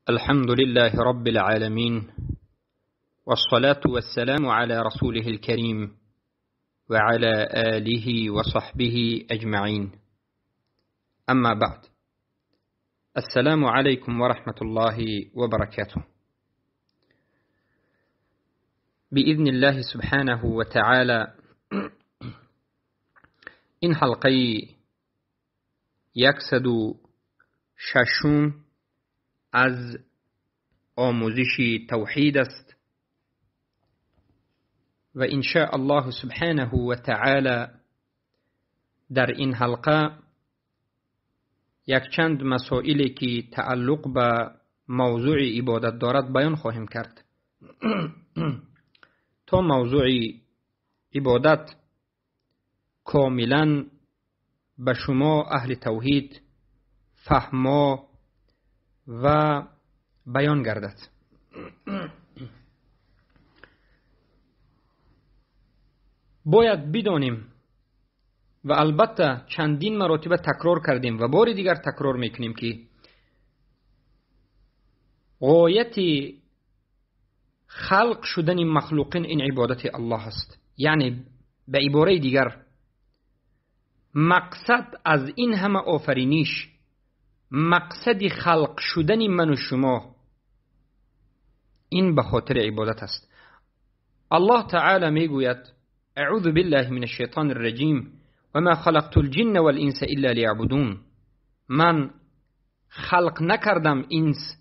الحمد لله رب العالمين، والصلاة والسلام على رسوله الكريم وعلى آله وصحبه أجمعين. أما بعد، السلام عليكم ورحمة الله وبركاته. بإذن الله سبحانه وتعالى این حلقه 106 از آموزش توحید است و ان شاء الله سبحانه و تعالی در این حلقه یک چند مسائلی که تعلق به موضوع عبادت دارد بیان خواهیم کرد تا موضوع عبادت کاملا به شما اهل توحید فهما و بیان گردد. باید بدانیم و البته چندین مراتب تکرار کردیم و بار دیگر تکرار میکنیم که غایت خلق شدن مخلوقین این عبادت الله است. یعنی به عباره دیگر مقصد از این همه آفرینش، مقصد خلق شدن من و شما این به خاطر عبادت است. الله تعالی میگوید: اعوذ بالله من الشیطان الرجیم و ما خلقت الجن والانس الا لیعبدون. من خلق نکردم انس،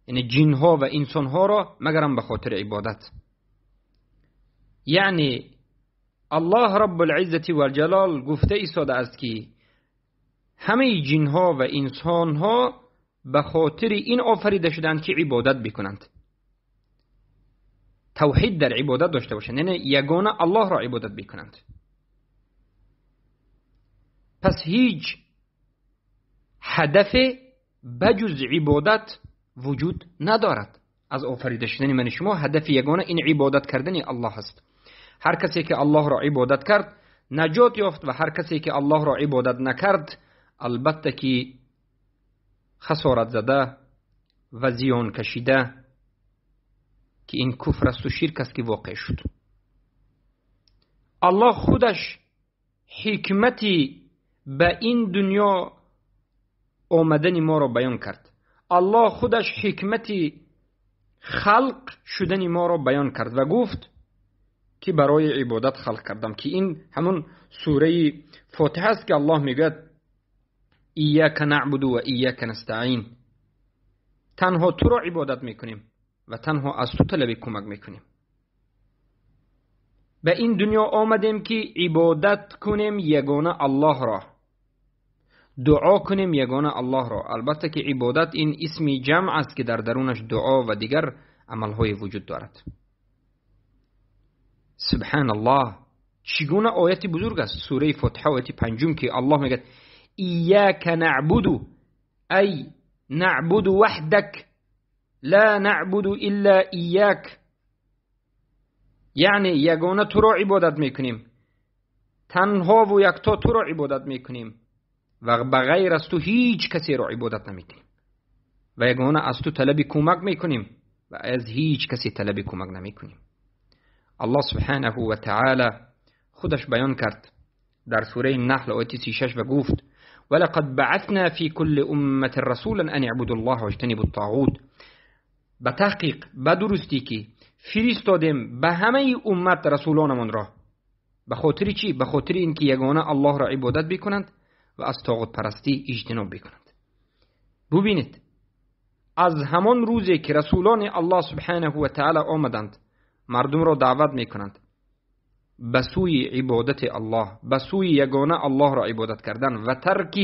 یعنی جنها و انسانها را، مگرم به خاطر عبادت. یعنی الله رب العزة والجلال گفته ایستاده است که همه جنها و انسانها به خاطر این آفریده شدند که عبادت بکنند، توحید در عبادت داشته باشند، یعنی یگانه الله را عبادت بکنند. پس هیچ هدف بجز عبادت وجود ندارد. از آفریده شدن من شما هدف یگانه این عبادت کردن الله است. هر کسی که الله را عبادت کرد نجات یافت و هر کسی که الله را عبادت نکرد البته که خسارت زده و زیان کشیده، که این کفر است و شرک است که واقع شد. الله خودش حکمتی به این دنیا آمدن ما را بیان کرد. الله خودش حکمتی خلق شدن ما را بیان کرد و گفت که برای عبادت خلق کردم، که این همون سوره فاتحه است که الله میگوید ایاک نعبد و ایاک نستعین. تنها تو را عبادت میکنیم و تنها از تو طلب کمک میکنیم. به این دنیا آمدیم که عبادت کنیم یگانه الله را، دعا کنیم یگانه الله را. البته که عبادت این اسم جمع است که در درونش دعا و دیگر عملهای وجود دارد. سبحان الله، چگونه آیت بزرگ است سوره فاتحه آیت 5 که الله میگه ایاک نعبد، ای نعبد وحدک لا نعبد الا ایاک. یعنی یگانه تو را عبادت میکنیم، تنها و یکتا تو را عبادت میکنیم و بغیر از تو هیچ کسی را عبادت نمیکنیم و یگانه از تو طلب کمک میکنیم و از هیچ کسی طلب کمک نمیکنیم. الله سبحانه و تعالی خودش بیان کرد در سوره النحل آیه 36 و گفت ولقد بعثنا فی كل امة رسولا ان اعبدوا الله واجتنبوا الطاغوت. به تحقیق، به درستی که فرستادیم به همه امت رسولانمان را. به خاطر چی؟ به خاطر اینکه یگانه الله را عبادت بکنند و از طاغوت پرستی اجتناب بکنند. ببینید از همان روزی که رسولان الله سبحانه و تعالی آمدند مردم را دعوت میکنند به سوی عبادت الله، به سوی یگانه الله را عبادت کردن و ترک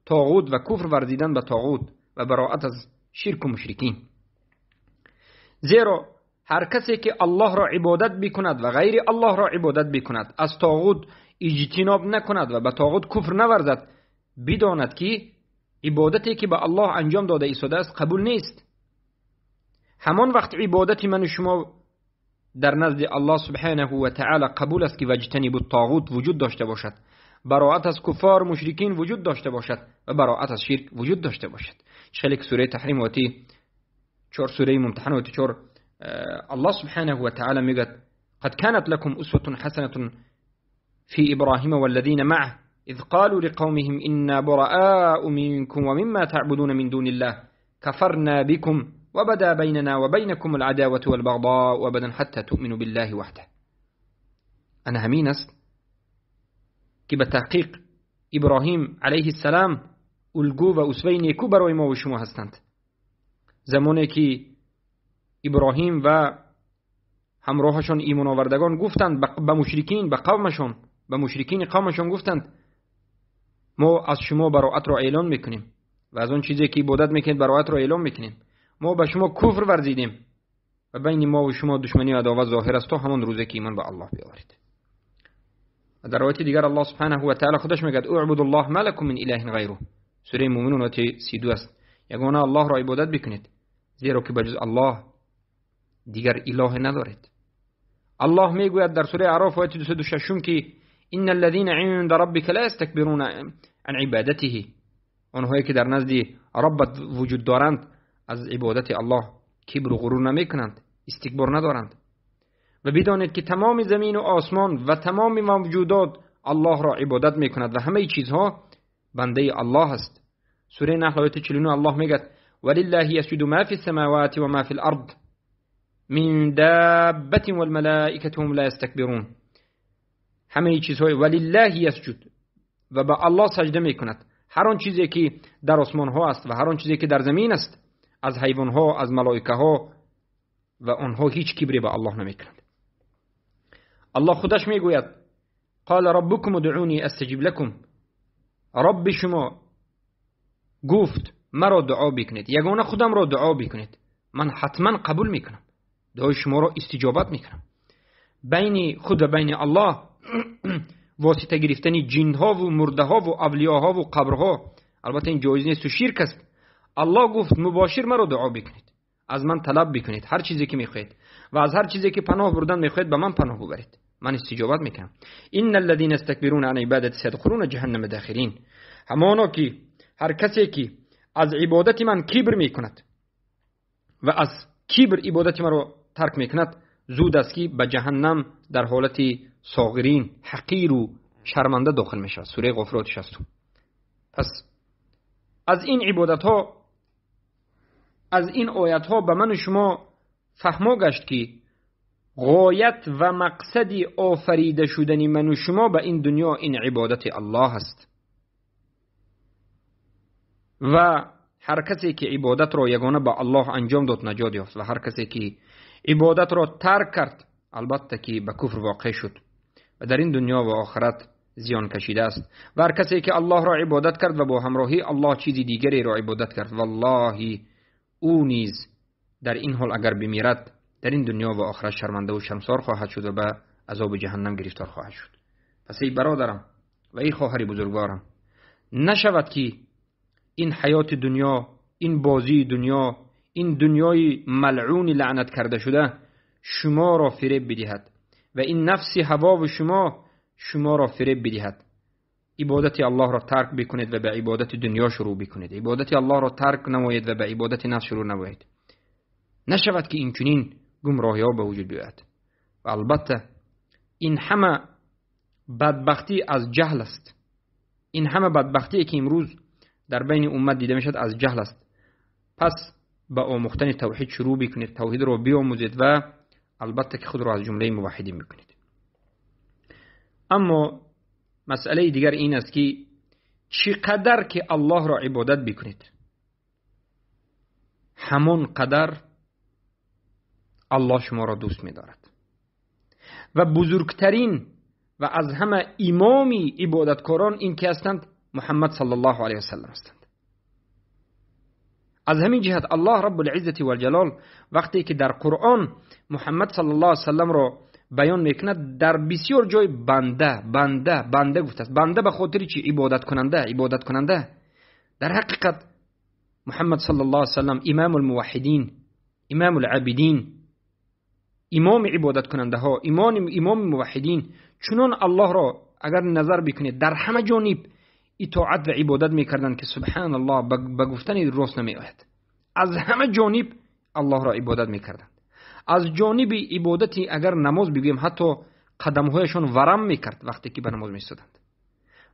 طاغوت و کفر ورزیدن به طاغوت و براءت از شرک و مشرکین. زیرا هر کسی که الله را عبادت بکند و غیر الله را عبادت بکند، از طاغوت اجتناب نکند و به طاغوت کفر نورزد، بداند که عبادتی که به الله انجام داده ایستاده است قبول نیست. همان وقت عبادت من و شما در نزد الله سبحانه و تعالی قبول است که واجتنب الطاغوت وجود داشته باشد، براءت از کفار مشرکین وجود داشته باشد و براءت از شرک وجود داشته باشد. خیلی که سوره تحریم آیه 4 سوره ممتحنة و 4 الله سبحانه وتعالى میگه قد كانت لكم أسوة حسنة في إبراهيم والذين معه إذ قالوا لقومهم إنا براء منكم ومما تعبدون من دون الله كفرنا بكم وبدا بيننا وبينكم العداوة والبغضاء أبدا حتى تؤمنوا بالله وحده. أنا همین است که به تحقیق ابراهیم علیه السلام الگو و اسوه نیکو برای ما و شما هستند. زمانی که ابراهیم و همراهشان ایمان آوردگان گفتند به مشرکین، به قومشان، به مشرکین قومشان گفتند ما از شما براءت را اعلان میکنیم و از آن چیزی که عبادت میکنید براءت را اعلان میکنیم، ما به شما کفر ورزیدیم و بین ما و شما دشمنی و عداوت ظاهر است تا همان روزی که ایمان به الله بیاورید. و در آیت دیگر الله سبحانه و تعالی خودش میگه اعبدوا الله ما لكم من اله غیره، سوره مومنون آیه 32 است. یگانه الله را عبادت بکنید زیرا که بجز الله دیگر اله ندارید. الله میگوید در سوره اعراف آیه 206 که ان الذين عند ربك لا يستكبرون عن عبادته، آنهایی که در نزد ربت وجود دارند از عبادت الله کبر و غرور نمیکنند، استکبار ندارند. و بدانید که تمام زمین و آسمان و تمام موجودات الله را عبادت میکند و همه چیزها بنده الله است. سوره نحل آیه 49 الله میگه ولله یسجد ما فی السماوات و ما فی الارض من دابة والملائکة هم لا یستکبرون. همه چیزهای ولله یسجد و به الله سجده میکند هر آن چیزی که در آسمان ها است و هر آن چیزی که در زمین است، از حیوان ها، از ملائکه ها، و آنها هیچ کبری به الله نمیکنند. الله خودش میگوید قال ربكم ادعوني استجب لكم، رب شما گفت مرا دعا بکنید، یگانه خودم را دعا بکنید، من حتما قبول میکنم، دعای شما را استجابت میکنم. بین خود و بین الله واسطه گرفتن جن ها و مرده ها و اولیاها و قبرها البته این جایز نیست و شرک است. الله گفت مباشر مرا دعا بکنید، از من طلب بکنید هر چیزی که میخواهید و از هر چیزی که پناه بردن میخواهید به من پناه ببرید، من استجابت میکنم. ان الذين يستكبرون عن عبادتي سيدخلون جهنم داخرین، همانا که هر کسی که از عبادت من کبر میکند و از کبر عبادت من را ترک میکند زود است که به جهنم در حالت صاغرین، حقیر و شرمنده داخل میشود. سوره غافر 60. پس از این عبادت ها، از این آیت ها به من و شما فهما گشت که غایت و مقصد آفریده شدن من و شما به این دنیا این عبادت الله است و هر کسی که عبادت را یگانه به الله انجام داد نجات یافت و هر کسی که عبادت را ترک کرد البته که به کفر واقع شد و در این دنیا و آخرت زیان کشیده است. و هر کسی که الله را عبادت کرد و با همراهی الله چیزی دیگری را عبادت کرد، والله او نیز در این حال اگر بمیرد در این دنیا و آخرت شرمنده و شرمسار خواهد شد و به عذاب جهنم گرفتار خواهد شد. پس ای برادرم و ای خواهر بزرگوارم، نشود که این حیات دنیا، این بازی دنیا، این دنیای ملعون لعنت کرده شده شما را فریب بدهد و این نفس هوا و شما را فریب بدهد. عبادت الله را ترک بکنید و به عبادت دنیا شروع بکنید. عبادت الله را ترک نمایید و به عبادت نفس شروع نمایید. نشود که این چنین گمراهی ها به وجود بیاید. و البته این همه بدبختی از جهل است. این همه بدبختی که امروز در بین امت دیده میشد از جهل است. پس با آموختن توحید شروع بکنید، توحید را بیاموزید و البته که خود را از جمله موحدین بکنید. اما مسئله دیگر این است که چقدر که الله را عبادت بکنید همان قدر الله شما را دوست می‌دارد. و بزرگترین و از همه امامی عبادتکاران این که هستند محمد صلی الله علیه و سلم هستند. از همین جهت الله رب العزة والجلال وقتی که در قرآن محمد صلی الله علیه و سلم را بیان میکند در بسیار جای بنده بنده بنده گفته است. بنده به خاطر چی؟ عبادت کننده، عبادت کننده. در حقیقت محمد صلی الله علیه و سلم امام الموحدین، امام العابدین، امام عبادت کننده ها، امام موحدین. چنون الله را اگر نظر بکنید در همه جانب اطاعت و عبادت میکردند که سبحان الله به گفتن راست نمی آید. از همه جانب Аллоҳро ибодат мекарданд. Аз ҷониби ибодати агар намоз бигӯем, ҳатто қадамҳояшон варам мекард вақте ки ба намоз меистоданд.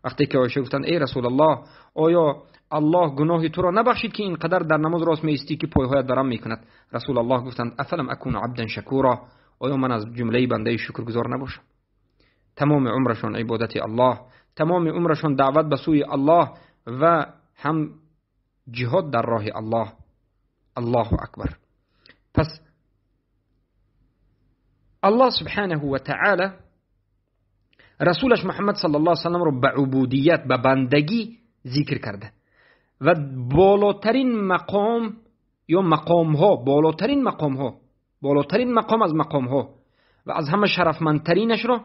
Вақте ки Оиша гуфтанд: эй Расулаллоҳ, оё Аллоҳ гуноҳи туро набахшид ки ин қадар дар намоз рост меистӣ ки пойҳоят варам мекунад? Расулаллоҳ гуфтанд: афалам акуну абдан шакура, оё ман аз ҷумлаи бандаи шукргузор набошам? Тамоми умрашон ибодати Аллоҳ, тамоми умрашон даъват ба сӯи Аллоҳ ва ҳам ҷиҳод дар роҳи Аллоҳ. Аллоҳу акбар. Пас Аллоҳ субҳанаҳу ва таъала расулаш Муҳаммад саллаллоҳу алайҳи ва саллам ро ба убудият, ба бандагӣ зикр карда ва болотарин мақом ё мақомҳо, болотарин мақомҳо, болотарин мақом аз мақомҳо ва аз ҳама шарафмандтаринашро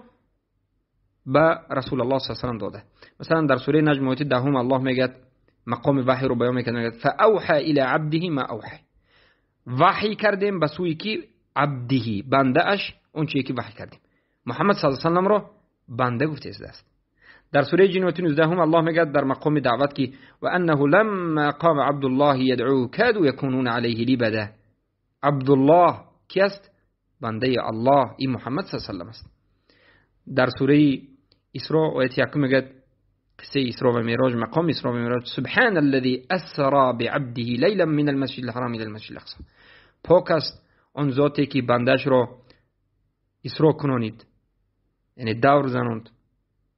ба Расулуллоҳ саллаллоҳу алайҳи ва саллам дода. Масалан, дар сураи Наҷм ояти 10 Аллоҳ мегӯяд, мақоми ваҳйро баён мекунад, мегӯяд: фаавҳа ила абдиҳи ма авҳа. Ваҳй кардем ба сӯи ки? Абдиҳи, бандааш, он чизе ки ваҳй кардем. Муҳаммад саллаллоҳу алайҳи ва саллам ро банда гуфта истодааст. Дар сураи Ҷин ояти 19 Аллоҳ мегӯяд дар мақоми даъват ки ва аннаҳу ламма қома абдуллоҳи ядъу каду якунуна алайҳи либада. Абдуллоҳ ки аст? Бандаи Аллоҳ, ин Муҳаммад саллаллоҳу алайҳи ва саллам аст. Дар сураи Исро ояти 1 мегӯяд қиссаи Исро ва Меърож, мақоми Исро ва Меърож: субҳаналлази асро биабдиҳи лайлан минал масҷидил ҳарам илал масҷидил ақсо. Пок аст он зоте ки бандаашро исро кунонид, яъне давр занонд.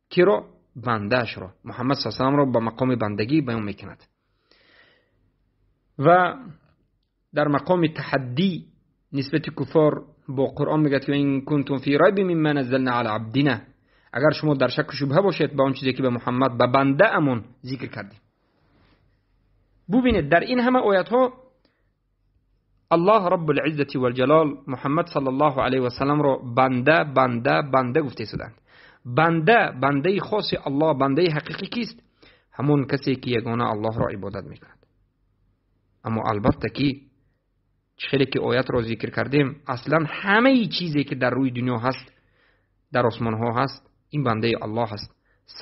Киро? Бандаашро, Муҳаммад саллаллоҳу алайҳи ва саллам ро ба мақоми бандагӣ баён мекунад. Ва дар мақоми таҳаддӣ нисбати куфор бо Қуръон мегӯяд ки ин кунтум фи райбин мимма наззална ала абдина, агар шумо дар шак ва шубҳа бошед ба он чизе ки ба Муҳаммад, ба бандаамон зикр кардем. Бубинед, дар ин ҳама оятҳо Аллоҳ Раббул Иззати вал Ҷалол Муҳаммад саллаллоҳу алайҳи ва саллам ро банда, банда, банда гуфта истодаанд. Банда, бандаи хоси Аллоҳ, бандаи ҳақиқӣ кист? Ҳамон касе ки ягона Аллоҳро ибодат мекунад. Аммо албатта ки чӣ хеле ки оятро зикр кардем, аслан ҳамаи чизе ки дар рӯи дунё ҳаст, дар осмонҳо ҳаст, ин бандаи Аллоҳ аст.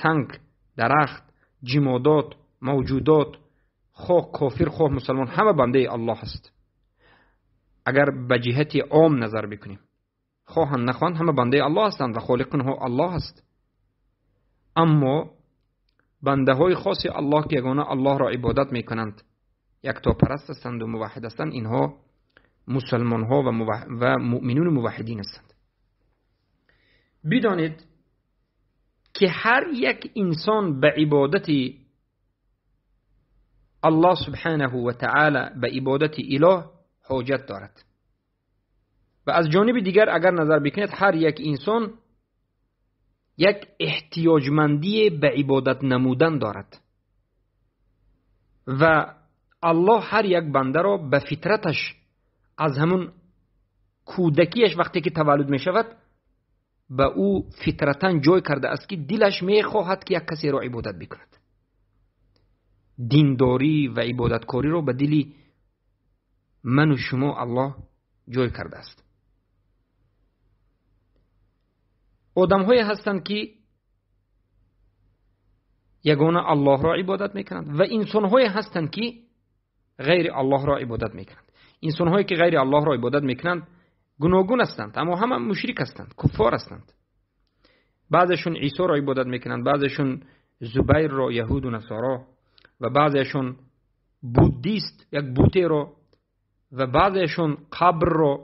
Санг, дарахт, ҷимодот, мавҷудот, хоҳ кофир хоҳ мусалмон, ҳама бандаи Аллоҳ аст. Агар ба ҷиҳати ом назар бикунем, хоҳанд нахоҳанд ҳама бандаи Аллоҳ ҳастанд ва холиқи онҳо Аллоҳ аст. Аммо бандаҳои хоси Аллоҳ ки ягона Аллоҳро ибодат мекунанд, яктопараст ҳастанд ва муваҳҳид ҳастанд, инҳо мусалмонҳо ва муъминуни муваҳҳидин ҳастанд. Бидонед ки ҳар як инсон ба ибодати Аллоҳ субҳанаҳу ва таъала, ба ибодати илоҳ ҳоҷат дорад. Ва аз ҷониби дигар агар назар бикунед, ҳар як инсон як эҳтиёҷмандие ба ибодат намудан дорад ва Аллоҳ ҳар як бандаро ба фитраташ аз ҳамун кӯдакиаш вақте ки таваллуд мешавад ба ӯ фитратан ҷой кардааст ки дилаш мехоҳад ки як касеро ибодат бикунад. Диндорӣ ва ибодаткориро ба дили ману шумо Аллоҳ ҷой кардааст. Одамҳое ҳастанд ки ягона Аллоҳро ибодат мекунанд ва инсонҳое ҳастанд ки ғайри Аллоҳро ибодат мекунанд. Инсонҳое ки ғайри Аллоҳро ибодат мекунанд гуногун ҳастанд, аммо ҳама мушрик ҳастанд, куффор ҳастанд. Баъзешон Исоро ибодат мекунанд, баъзешон Зубайрро, яҳуду насоро, ва баъзешон буддист, як бутеро, ва баъзешон қабрро,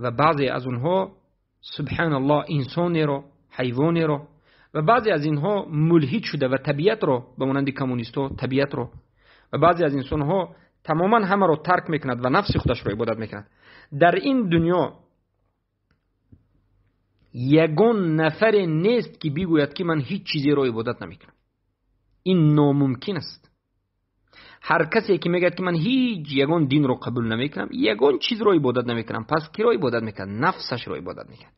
ва баъзе аз онҳо субҳаналлоҳ инсонеро, ҳайвонеро, ва баъзе аз инҳо мулҳид шуда ва табиатро, ба монанди коммунистҳо табиатро, ва баъзе аз инсонҳо тамоман ҳамаро тарк мекунад ва нафси худашро ибодат мекунад. Дар ин дунё ягон нафаре нест ки бигӯяд ки ман ҳеҷ чизеро ибодат намекунам. Ин номумкин аст. Ҳар касе ки мегӯяд ки ман ҳеҷ ягон динро қабул намекунам, ягон чизро ибодат намекунам, пас киро ибодат мекунад? Нафсашро ибодат мекунад,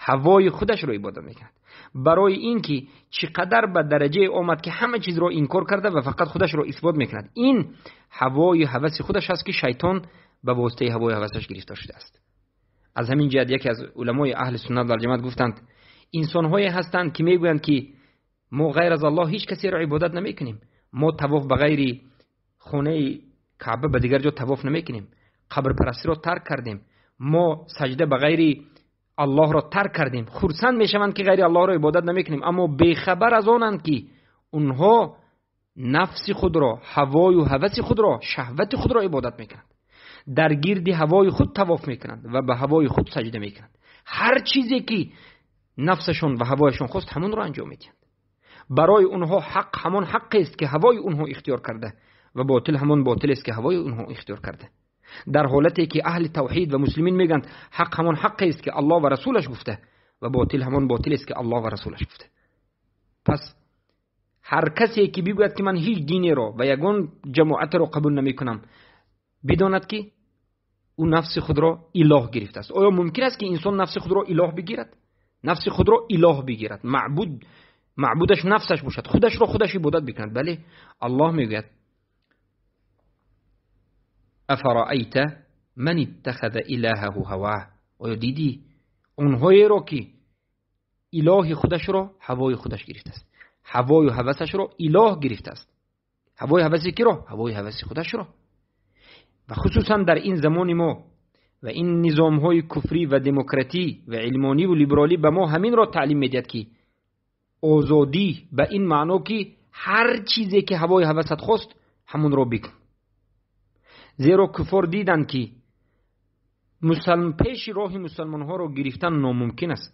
ҳавои худашро ибодат мекунад. Барои ин ки чӣ қадар ба дараҷае омад ки ҳама чизро инкор карда ва фақат худашро исбот мекунад. Ин ҳавои ҳаваси худаш аст ки шайтон ба воситаи ҳавои ҳавасаш гирифтор шудааст. Аз ҳамин ҷиҳат яке аз уламои аҳли суннат вал ҷамоат гуфтанд, инсонҳое ҳастанд ки мегӯянд ки мо ғайр аз Аллоҳ ҳеҷ касеро ибодат намекунем, мо тавоф ба ғайри хонаи Каъба ба дигар ҷо тавоф намекунем, Қабрпарастиро тарк кардем, мо саҷда ба ғайри Аллоҳро тарк кардем. Хурсанд мешаванд, ки ғайри Аллоҳро ибодат намекунем, аммо бехабар аз онанд, ки онҳо нафси худро, ҳавою ҳаваси худро, шаҳвати худро ибодат мекунанд, дар гирди ҳавои худ тавоф мекунанд ва ба ҳавои худ саҷда мекунанд. Ҳар чизе ки нафсашон ва ҳавояшон хост, ҳамонро анҷом медиҳанд. Барои онҳо ҳақ ҳамон ҳақест, ки ҳавои онҳо ихтиёр карда, ва ботил ҳамон ботил аст, ки ҳавои онҳо ихтиёр карда. Дар ҳолате ки аҳли тавҳид ва муслимин мегӯянд, ҳақ ҳамон ҳақест, ки Аллоҳ ва расулаш гуфта, ва ботил ҳамон ботил аст, ки Аллоҳ ва расулаш гуфта. Пас ҳар касе ки бигӯяд, ки ман ҳеҷ динеро ва ягон ҷамоатеро қабул намекунам, бидонад, ки ӯ нафси худро илоҳ гирифтааст. Оё мумкин аст, ки инсон нафси худро илоҳ бигирад? Нафси худро илоҳ бигирад, маъбуд, маъбудаш нафсаш бошад, худашро худаш ибодат бикунад? Бале, Аллоҳ мегӯяд: афараайта ман иттахаза илаҳаҳу ҳавоҳ. Оё дидӣ онҳоеро, ки илоҳи худашро ҳавои худаш гирифтааст, ҳавою ҳавасашро илоҳ гирифтааст? Ҳавои ҳаваси киро? Ҳавои ҳаваси худашро. Ва хусусан дар ин замони мо ва ин низомҳои куфрӣ ва демократӣ ва илмонӣ ва либералӣ ба мо ҳаминро таълим медиҳад, ки озодӣ ба ин маъно, ки ҳар чизе ки ҳавои ҳавасат хост, ҳамонро бикун. Зеро куфор диданд, ки пеши роҳи мусалмонҳоро гирифтан номумкин аст,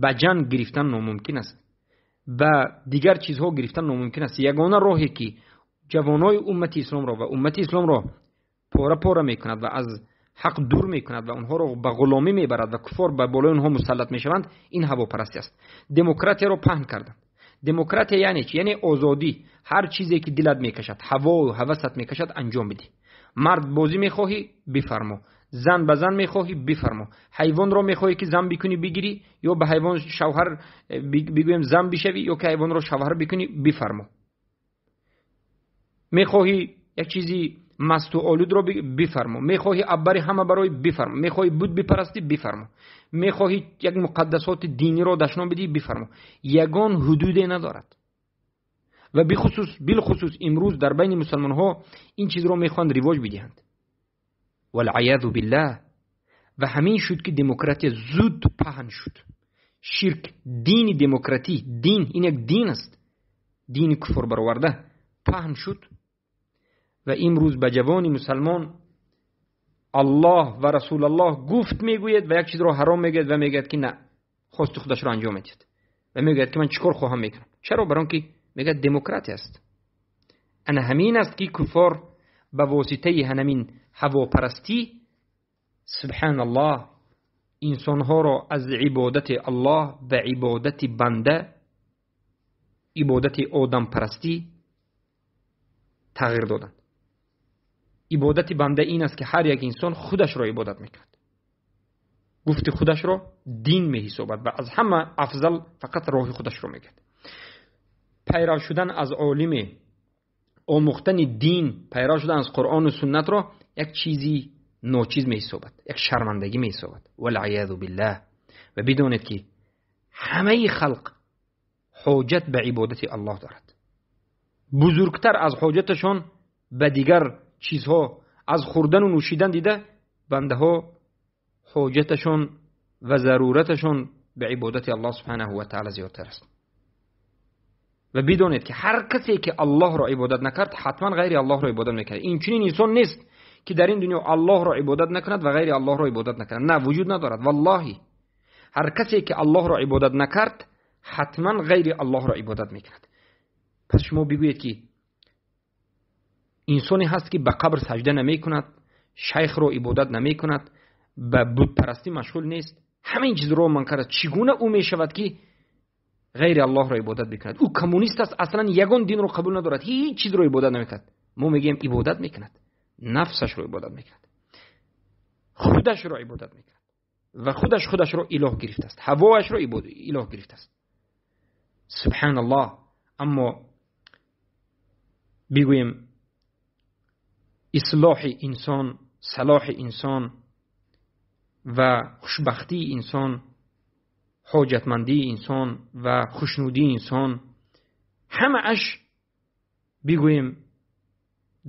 ба ҷанг гирифтан номумкин аст, ба дигар чизҳо гирифтан номумкин аст. Ягона роҳе ки ҷавонои уммати исломро ва уммати исломро пора пора мекунад ва аз ҳақ дур мекунад ва онҳоро ба ғуломӣ мебарад ва куфор ба болои онҳо мусаллат мешаванд, ин ҳавопарастӣ аст. Демократияро паҳн карданд. Демократия яъне чи? Яъне озодӣ. Ҳар чизе ки дилат мекашад, ҳавою ҳавасат мекашад, анҷом бидиҳ. Мард бозӣ мехоҳӣ, бифармо. Зан ба зан мехоҳӣ, бифармо. Ҳайвонро мехоҳӣ, ки зан бикунӣ, бигирӣ, ё ба ҳайвон шавҳар бигӯем, зан бишавӣ, ё ки ҳайвонро шавҳар бикунӣ, бифармо. Мехоҳӣ як чизи масту олудро, бифармо. Мехоҳӣ аббари ҳама барои, бифармо. Мехоҳӣ буд бипарастӣ, бифармо. Мехоҳӣ як муқаддасоти диниро дашном бидиҳӣ, бифармо. Ягон ҳудуде надорад. Ва бихусус, билхусус имрӯз дар байни мусалмонҳо ин чизро мехоҳанд ривоҷ бидиҳанд, валъаязу биллаҳ. Ва ҳамин шуд, ки демократия зуд паҳн шуд. Ширк, дини демократӣ, дин, ин як дин аст, дини куфр бароварда паҳн шуд. Ва имрӯз ба ҷавони мусалмон Аллоҳ ва Расулаллоҳ гуфт мегӯяд ва як чизро ҳаром мегӯяд ва мегӯяд, ки на, хости худашро анҷом медиҳад ва мегӯяд, ки ман чӣ кор хоҳам мекунам. Чаро? Бар он ки мегӯяд, демократия аст. Ана ҳамин аст, ки куфор ба воситаи ҳанамин ҳавопарастӣ, субҳаналлоҳ, инсонҳоро аз ибодати Аллоҳ ба ибодати банда, ибодати одампарастӣ тағйир доданд. Ибодати банда ин аст, ки ҳар як инсон худашро ибодат мекунад, гуфти худашро дин меҳисобад ва аз ҳама афзал фақат роҳи худашро мегӯяд. Пайрав шудан аз олиме, омӯхтани дин, пайрав шудан аз Қуръону суннатро як чизи ночиз меҳисобад, як шармандагӣ меҳисобад, валъаязу биллаҳ. Ва бидонед, ки ҳамаи халқ ҳоҷат ба ибодати Аллоҳ дорад, бузургтар аз ҳоҷаташон ба дигар чизҳо, аз хӯрдану нӯшидан дида бандаҳо ҳоҷаташон ва зарураташон ба ибодати Аллоҳ субҳанаҳу ва таъала зиёдтар аст. Ва бидонед, ки ҳар касе ки Аллоҳро ибодат накард, ҳатман ғайри Аллоҳро ибодат мекунад. Инчунин инсон нест, ки дар ин дунё Аллоҳро ибодат накунад ва ғайри Аллоҳро ибодат накунад. На, вуҷуд надорад. Валлоҳи, ҳар касе ки Аллоҳро ибодат накард, ҳатман ғайри Аллоҳро ибодат мекунад. Пас шумо бигӯед, ки инсоне ҳаст, ки ба қабр саҷда намекунад, шайхро ибодат намекунад, ба бутпарастӣ машғул нест, ҳамин чизро ман кард, чӣ гуна ӯ мешавад, ки ғайри Аллоҳро ибодат бикунад? Ӯ коммунист аст, аслан ягон динро қабул надорад, ҳеҷ чизро ибодат намекунад. Мо мегӯем, ибодат мекунад, нафсашро ибодат мекунад, худашро ибодат мекунад ва худаш худашро илоҳ гирифтааст, ҳавояшро илоҳ гирифтааст. Субҳаналлоҳ. Аммо бигӯем, ислоҳи инсон, салоҳи инсон ва хушбахтии инсон, ҳоҷатмандии инсон ва хушнудии инсон ҳамааш, бигӯем,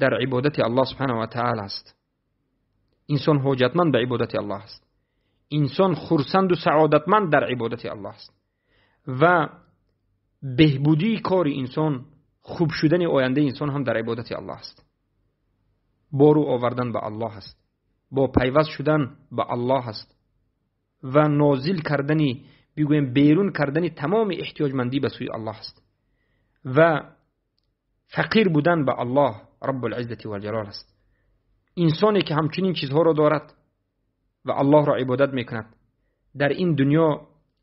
дар ибодати Аллоҳ субҳанаҳу ва таъала аст. Инсон ҳоҷатманд ба ибодати Аллоҳ аст. Инсон хурсанду саодатманд дар ибодати Аллоҳ аст. Ва беҳбудии кори инсон, хуб шудани ояндаи инсон ҳам дар ибодати Аллоҳ аст. Бо рӯ овардан ба Аллоҳ аст. Бо пайваст шудан ба Аллоҳ аст. Ва нозил кардани, бигӯем берун кардани тамоми эҳтиёҷмандӣ ба сӯи Аллоҳ аст. Ва фақир будан ба Аллоҳ Раббул-Иззати вал-Ҷалол аст. Инсоне ки ҳамчунин чизҳоро дорад ва Аллоҳро ибодат мекунад, дар ин дунё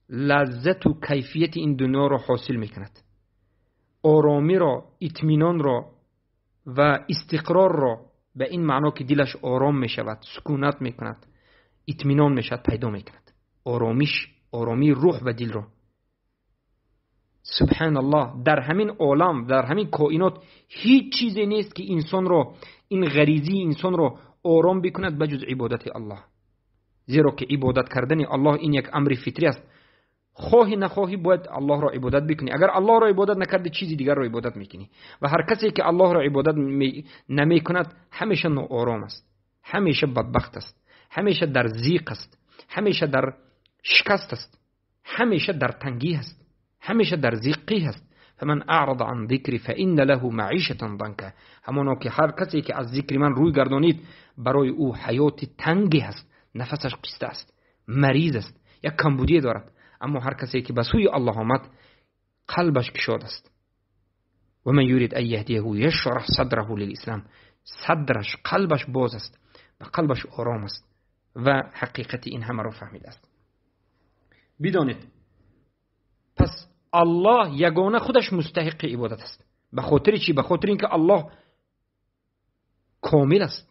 лаззату кайфияти ин дунёро ҳосил мекунад. Оромиро, итминонро ва истиқрорро ба ин маъно ки дилаш ором мешавад, сукунат мекунад, итминон мешавад, пайдо мекунад. Оромиш, оромии рӯҳ ва дилро. Субҳаналлоҳ, дар ҳамин олам, дар ҳамин коинот ҳеҷ чизе нест ки инсонро, ин ғаризии инсонро ором бикунад ба ҷуз ибодати Аллоҳ. Зеро ки ибодат кардани Аллоҳ ин як амри фитрӣ аст. Хоҳӣ нахоҳӣ бояд Аллоҳро ибодат бикунӣ. Агар Аллоҳро ибодат накардӣ, чизи дигарро ибодат мекунӣ. Ва ҳар касе ки Аллоҳро ибодат намекунад, ҳамеша ноором аст, ҳамеша бадбахт аст, ҳамеша дар зиқ аст, ҳамеша дар шикаст аст, ҳамеша дар тангӣ аст, ҳамеша дар зиққӣ аст. فمن اعرض عن ذکری فإن له معیشة ضنکا. ҳамоно ки ҳар касе ки аз зикри ман рӯй гардонид, барои ӯ ҳаёти танге ҳаст, нафасаш қиста аст, мариз аст, як камбудие дорад. Аммо ҳар касе ки ба сӯи Аллоҳ омад, қалбаш кушод аст. ва ман юрид ан яҳдияҳу яшраҳ садраҳу лилислам. Садраш, қалбаш боз аст ва қалбаш ором аст ва ҳақиқати ин ҳамаро фаҳмидааст. Бидонед, пас Аллоҳ ягона худаш мустаҳиқи ибодат аст. Ба хотири чӣ? Ба хотири инки Аллоҳ комил аст.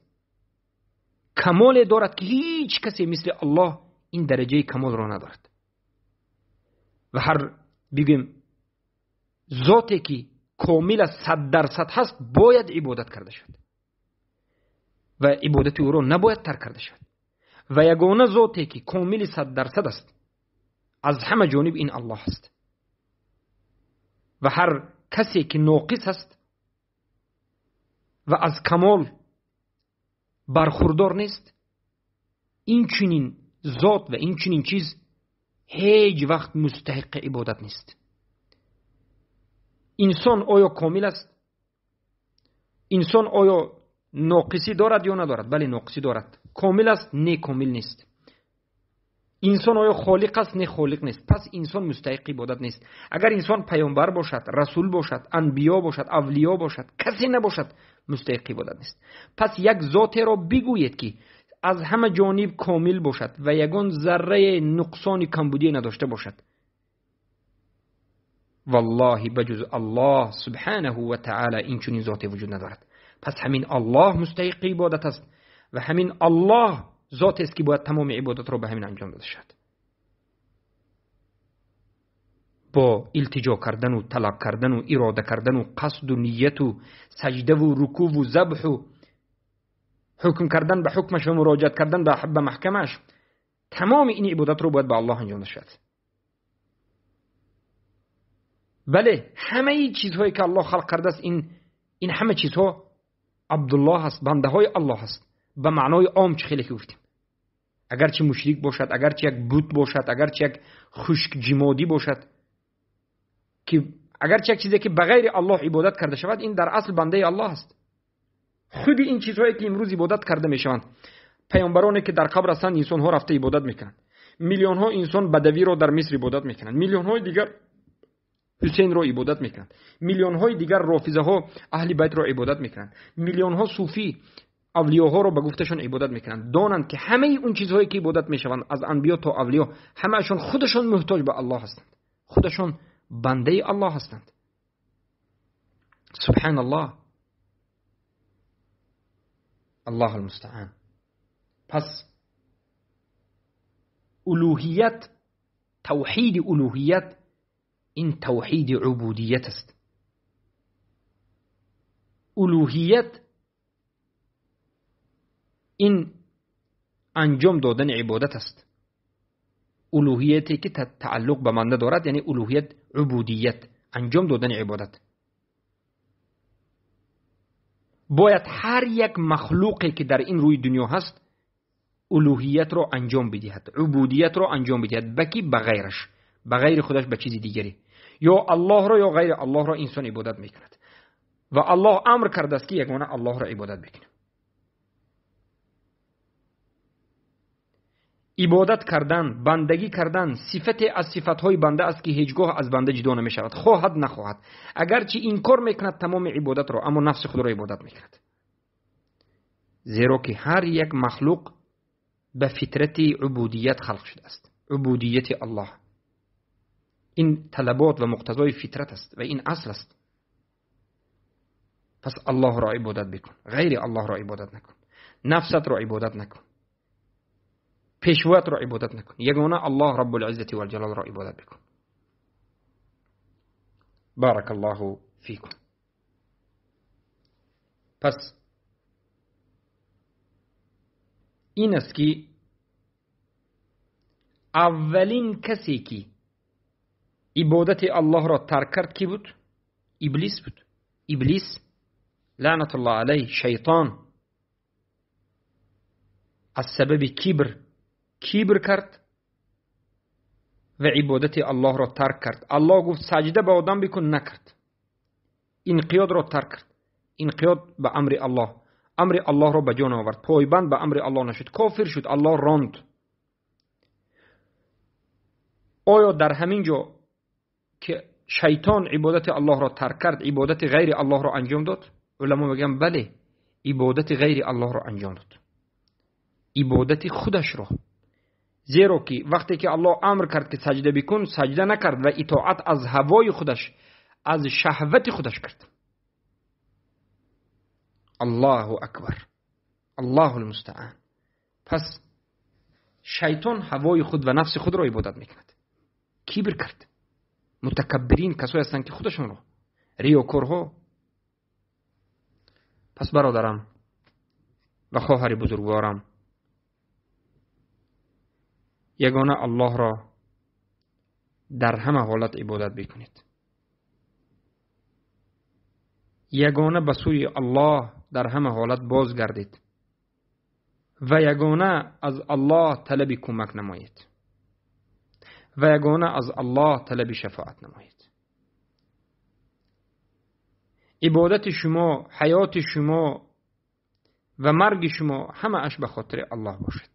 Камоле дорад ки ҳеҷ касе мисли Аллоҳ ин дараҷаи камолро надорад. Ва ҳар бигӯем зоте ки комил аст, 100% ҳаст, бояд ибодат карда шавад ва ибодати ӯро набояд тарк карда шавад. Ва ягона зоте ки комили 100% аст аз ҳама ҷониб ин Аллоҳ аст. Ва ҳар касе ки ноқис аст ва аз камол бархурдор нест, ин чунин зот ва ин чунин чиз ҳеҷ вақт мустаҳиқи ибодат нест. Инсон оё комил аст? Инсон оё ноқисӣ дорад ё надорад? Бале, ноқисӣ дорад. Комил аст? Не, комил нест. Инсон оё холиқ аст? Не, холиқ нест. Пас инсон мустаҳиқи ибодат нест. Агар инсон паёмбар бошад, расул бошад, анбиё бошад, авлиё бошад, касе набошад, мустаҳиқи ибодат нест. Пас як зотеро бигӯед ки аз ҳама ҷониб комил бошад ва ягон зарраи нуқсони камбудие надошта бошад. Валлоҳи ба ҷуз Аллоҳ субҳанаҳу ва таъоло ин чунин зоте вуҷуд надорад. Пас ҳамин Аллоҳ мустаҳиқи ибодат аст ва ҳамин Аллоҳ зотест ки бояд тамоми ибодатро ба ҳамин анҷом дода шавад. Бо илтиҷо кардану талаб кардану ирода кардану қасду нияту саҷдаву рукуву забҳу ҳукм кардан ба ҳукмаш ва муроҷиат кардан ба маҳкамаш, тамоми ин ибодатро бояд ба Аллоҳ анҷом дода шавад. Бале, ҳамаи чизҳое ки Аллоҳ халқ кардааст, ин ҳама чизҳо Абдуллоҳ аст, бандаҳои Аллоҳ аст. Ба маънои ом чӣ хеле ки гуфтем. Агарчи мушрик бошад, агарчи як бут бошад, агарчи як хушк ҷимодӣ бошад, ки агарчи як чизе ки ба ғайри Аллоҳ ибодат карда шавад, ин дар асл бандаи Аллоҳ аст. Худи ин чизҳое ки имрӯз ибодат карда мешаванд, паёмбароне ки дар қабр ҳастанд, инсонҳо рафта ибодат мекунанд. Миллионҳо инсон бадавиро дар Миср ибодат мекунанд. Миллионҳои дигар Ҳусейнро ибодат мекунанд. Миллионҳои дигар рофизаҳо аҳли байтро ибодат мекунанд. Миллионҳо суфӣ авлиёҳоро ба гуфташон ибодат мекунанд. Донанд ки ҳамаи он чизҳое ки ибодат мешаванд, аз анбиё то авлиё, ҳамаашон худашон муҳтоҷ ба Аллоҳ ҳастанд. Худашон бандаи Аллоҳ ҳастанд. Субҳаналлоҳ. Аллоҳ алмустаъан. Пас улуҳият, тавҳиди улуҳият ин тавҳиди убудият аст. Улуҳият ин анҷом додани ибодат аст. Улуҳияте ки тааллуқ ба банда дорад, яъне улуҳият убудият, анҷом додани ибодат. Бояд ҳар як махлуқе ки дар ин рӯи дунё ҳаст улуҳиятро анҷом бидиҳад, убудиятро анҷом бидиҳад. Ба ки? Ба ғайраш, ба ғайри худаш, ба чизи дигаре. Ё Аллоҳро ё ғайри Аллоҳро инсон ибодат мекунад. Ва Аллоҳ амр кардааст, ки ягона Аллоҳро ибодат бикунем. Ибодат кардан, бандагӣ кардан сифате аз сифатҳои банда аст, ки ҳеҷ гоҳ аз банда ҷудо намешавад, хоҳад нахоҳад. Агарчи инкор мекунад тамоми ибодатро, аммо нафси худро ибодат мекунад. Зеро ки ҳар як махлуқ ба фитрати убудият халқ шудааст, убудияти Аллоҳ. Ин талабот ва муқтазои фитрат аст ва ин асл аст. Пас Аллоҳро ибодат бикун, ғайри Аллоҳро ибодат накун, нафсатро ибодат накун, пешвоятро ибодат накун, ягона Аллоҳ Раббул Иззати вал Ҷалолро ибодат бикун. Баракаллоҳу фикум. Пас ин аст, ки аввалин касе, ки ибодати Аллоҳро тарк кард, ки буд? Иблис буд. Иблис лаънатуллоҳ алайҳ, шайтон аз сабаби кибр кибр кард ва ибодати Аллоҳро тарк кард. Аллоҳ гуфт саҷда ба одам бикун, накард. Инқиёдро тарк кард. Инқиёд ба амри Аллоҳ, амри Аллоҳро ба ҷон овард, пойбанд ба амри Аллоҳ нашуд, кофир шуд, Аллоҳ ронд. Оё дар ҳамин ҷо ки шайтон ибодати Аллоҳро тарк кард, ибодати ғайри Аллоҳро анҷом дод? Уламо мегӯянд бале, ибодати ғайри Аллоҳро анҷом дод, ибодати худашро. Зеро ки вақте ки Аллоҳ амр кард, ки саҷда бикун, саҷда накард ва итоат аз ҳавои худаш, аз шаҳвати худаш кард. Аллоҳу акбар, Аллоҳул мустаъан. Пас шайтон ҳавои худ ва нафси худро ибодат мекунад. Кибр кард. Мутакаббирин касое ҳастанд, ки худашонро, риёкорҳо. Пас бародарам ва хоҳари бузургворам, ягона Аллоҳро дар ҳама ҳолат ибодат бикунед. Ягона ба сӯи Аллоҳ дар ҳама ҳолат бозгардед ва ягона аз Аллоҳ талаби кӯмак намоед ва ягона аз Аллоҳ талаби шафоат намоед. Ибодати шумо, ҳаёти шумо ва марги шумо ҳамааш ба хотири Аллоҳ бошад.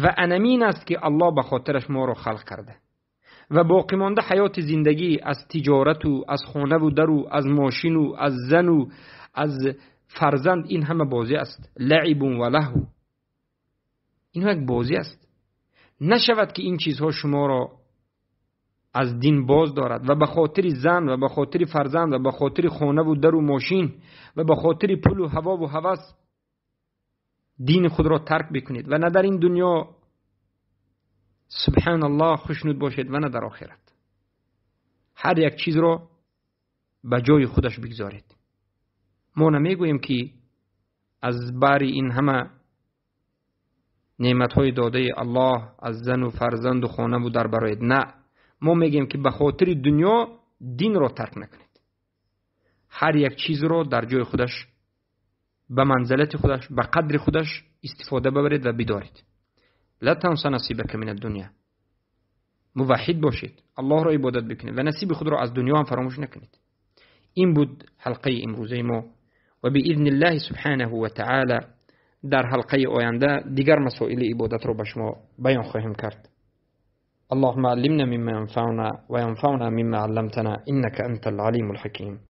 Ва анамин аст, ки Аллоҳ ба хотираш моро халқ карда ва боқӣ монда ҳаёти зиндагӣ аз тиҷорату аз хонаву дару аз мошину аз зану аз фарзанд, ин ҳама бозӣ аст. Лаибун ва лаҳв, ин як бозӣ аст. Нашавад, ки ин чизҳо шуморо аз дин боз дорад ва ба хотири зан ва ба хотири фарзанд ва ба хотири хонаву дару мошин ва ба хотири пулу ҳавову ҳавас дини худро тарк бикунед ва на дар ин дунё субҳаналлоҳ хушнуд бошед ва на дар охират. Ҳар як чизро ба ҷои худаш бигзоред. Мо намегӯем, ки аз бари ин ҳама неъматҳои додаи Аллоҳ аз зану фарзанду хонаву дар бароед. На, мо мегӯем, ки ба хотири дунё динро тарк накунед. Ҳар як чизро дар ҷои худаш, ба манзилати худаш, ба қадри худаш истифода бабаред ва бидоред. Ла танса насибака мин ад-дунё. Муваҳҳид бошед, Аллоҳро ибодат бикунед ва насиби худро аз дунё ҳам фаромӯш накунед. Ин буд ҳалқаи имрӯзаи мо ва биизни Аллоҳи субҳанаҳу ва таъоло дар ҳалқаи оянда дигар масоили ибодатро ба шумо баён хоҳем кард. اللهم علمنا مما ينفعنا وينفعنا مما علمتنا إنك أنت العليم الحكيم.